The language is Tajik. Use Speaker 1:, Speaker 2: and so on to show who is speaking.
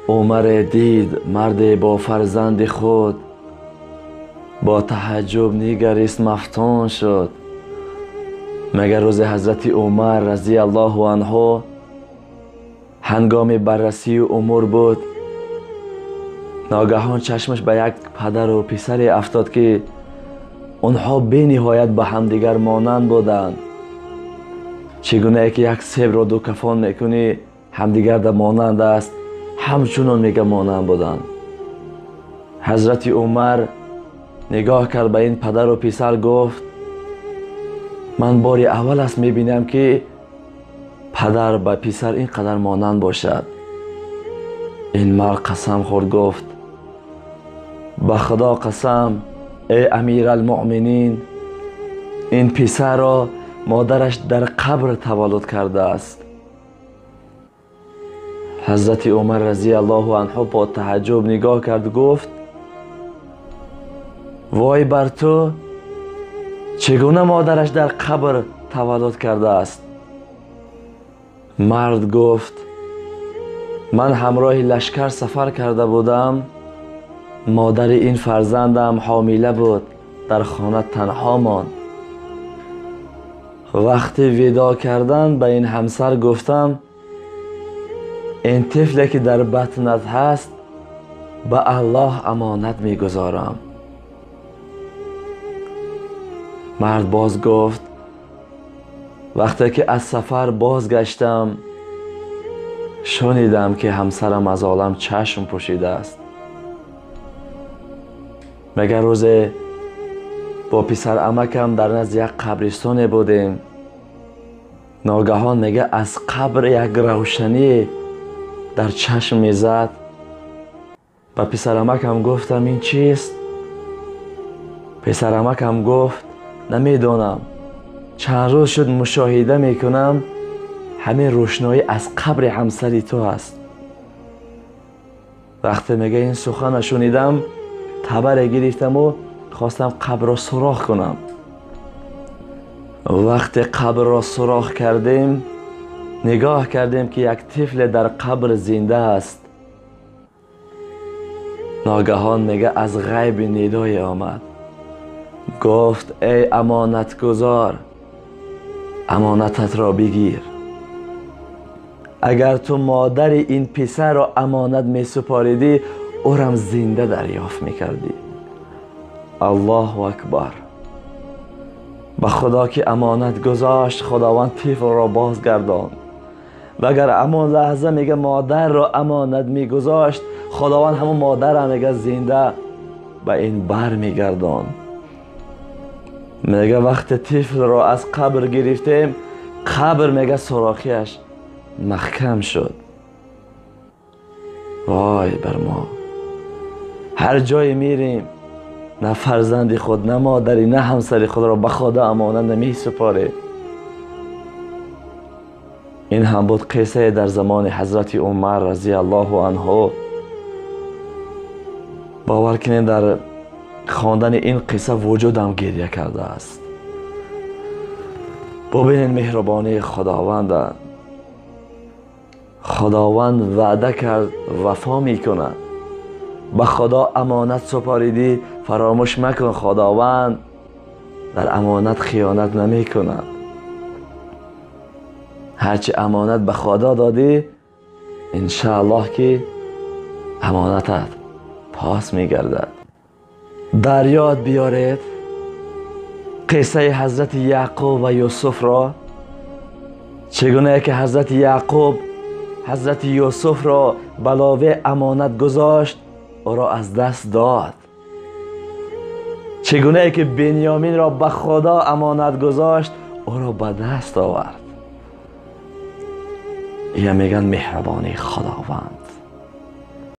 Speaker 1: Умар дид марде бо фарзанди худ, бо таҳаҷҷуб нигарист, мафтун шуд. Магар рӯзи ҳазрати Умар разияллоҳу анҳу ҳангоми баррасии умур буд, ногаҳон чашмаш ба як падару писаре афтод, ки онҳо бениҳоят ба ҳамдигар монанд буданд. Чӣ гунае ки як себро ду кафон мекунӣ, ҳамдигарда монанд аст, ҳамчунон мега монанд буданд. Ҳазрати Умар нигоҳ кард ба ин падару писар, гуфт: ман бори аввал аст мебинам, ки падар ба писар ин қадар монанд бошад. Ин мард қасам хӯрд, гуфт: ба Худо қасам, эй Амиралмуъминин, ин писарро модараш дар қабр таваллуд кардааст. Ҳазрати Умар разияллоҳу анҳу бо таҳаҷҷуб нигоҳ кард, гуфт: вой бар ту, чӣ гуна модараш дар қабр таваллуд кардааст? Мард гуфт: ман ҳамроҳи лашкар сафар карда будам, модари ин фарзандам ҳомила буд, дар хона танҳо монд. Вақти видо кардан ба ин ҳамсар гуфтам: ин тифле ки дар батнат ҳаст, ба Аллоҳ амонат мегузорам. Мард боз гуфт: вақте ки аз сафар бозгаштам, шунидам ки ҳамсарам аз олам чашм пӯшидааст. Магар рӯзе бо писарамакам дар назди як қабристоне будем, ногаҳон мега аз қабр як равшанӣ дар чашм мезад. Ба писарамакам гуфтам: ин чист? Писарамакам гуфт: намедонам, чанд рӯз шуд мушоҳида мекунам, ҳамин рӯшноӣ аз қабри ҳамсари ту аст. Вақте мега ин сухана шунидам, табаре гирифтаму хостам қабрро сурох кунам. Вақте қабрро сурох кардем, нигоҳ кардем, ки як тифле дар қабр зинда аст. Ногаҳон мега аз ғайби нидое омад, гуфт: эй амонатгузор, амонататро бигир. Агар ту модари ин писарро амонат месупоридӣ, ӯрам зинда дарёфт мекардӣ. Аллоҳу акбар! Ба Худо ки амонат гузошт, Худованд тифлро бозгардонд. Ва агар ҳамон лаҳза мега модарро амонат мегузошт, Худованд ҳамон модарро мега зинда ба ин бар мегардонд. Мега вақте тифлро аз қабр гирифтем, қабр мега сурохиаш маҳкам шуд. Вой бар мо! Ҳар ҷое мерем, на фарзанди худ, на модари, на ҳамсари худро ба Худо амонат намесупорем. Ин ҳам буд қиссае дар замони ҳазрати Умар разияллоҳу анҳу. Бовар кунед, дар хондани ин қисса вуҷудам гиря кардааст. Бубинед меҳрубонии Худованда. Худованд ваъда кард, вафо мекунад. Ба Худо амонат супоридӣ, фаромӯш макун, Худованд дар амонат хиёнат намекунад. Ҳарчи амонат ба Худо додӣ, иншааллоҳ ки амонатат пос мегардад. Дар ёд биёред қиссаи ҳазрати Яъқуб ва Юсуфро, чӣ гунае ки ҳазрати Яъқуб ҳазрати Юсуфро балове амонат гузошт, ӯро аз даст дод. Чӣ гунае ки Беньяминро ба Худо амонат гузошт, ӯро ба даст овард. Ия мегӯянд меҳрубонии Худованд.